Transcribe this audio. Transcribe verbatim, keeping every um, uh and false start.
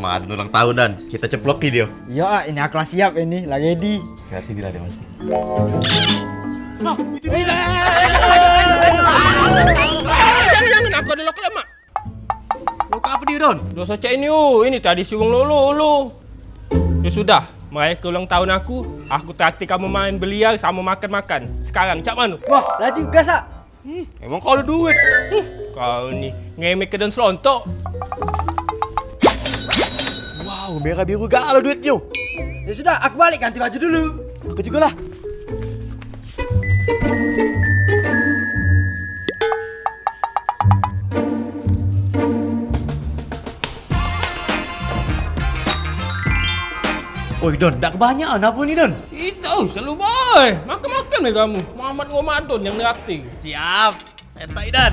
Paden ulang tahun, Dan. Kita ceploki dio. Iyo, ah, ini aku lah siap ini, lah ready. Kasih dia, Mas. Ah, itu dia. Jangan, jangan, aku ada lokal lemak. Lokal apa dia, Don? Dosa cek ini, oh, ini tradisi wong lolo, lo. Ya sudah, merayakan ulang tahun aku, aku traktir kamu main biliar sama makan-makan. Sekarang, cak mano? Wah, laju gas, ah. Hmm, emang kau ada duit? Hmm, kau ni ngemek ke dan selontok. Wow, merah biru galo duitnyo. Ya sudah, aku balik ganti baju dulu. Aku jugolah. Oi, Don, dak kebanyakan apo ni, Don? Itu selalu bae. Makan-makan bae kamu. Muhammad Ramadan yang traktir. Siap. Santai, Dan.